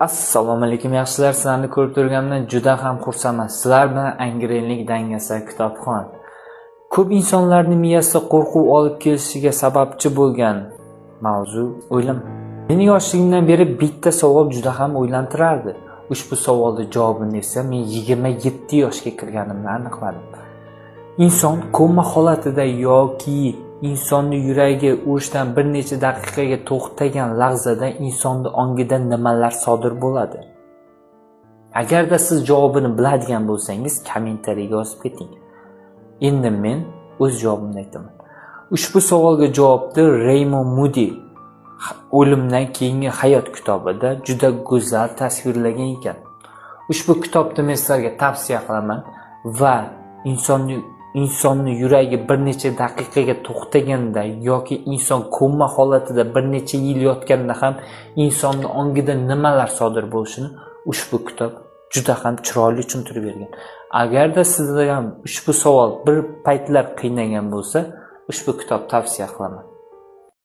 Assalomu alaykum, yaxshilar. Sizlarni ko'rib turganimdan juda ham xursandman. Sizlar bilan Angrenlik dangasa kitobxon. Ko'p insonlarning miyasida qo'rquv olib kelishiga sababchi bo'lgan mavzu o'lim. Meni yoshligimdan beri bitta savol juda ham o'ylantirardi. Ushbu savolni javobini esa men 27 yoshga kirganimda aniqladim. Inson koma holatida yoki insonni yuragi urishdan bir necha daqiqaga to'xtagan lahzada insonni ongida nimalar sodir bo'ladi? Agarda siz javobini biladigan bo'lsangiz, kommentariyaga yozib keting. Endi men o'z javobimni aytaman. Ushbu savolga javobni Raymond Moody "O'limdan keyingi hayot" kitobida juda go'zal tasvirlagan ekan. Ushbu kitobni men sizlarga tavsiya qilaman va insonni yuragi bir necha daqiqaga to'xtaganda yoki inson koma holatida bir necha yil yotganda ham insonni ongida nimalar sodir bo'lishini ushbu kitob juda ham chiroyli tushuntirib bergan. Agarda sizni ham ushbu savol bir paytlar qiynagan bo'lsa, ushbu kitob tavsiya qilaman.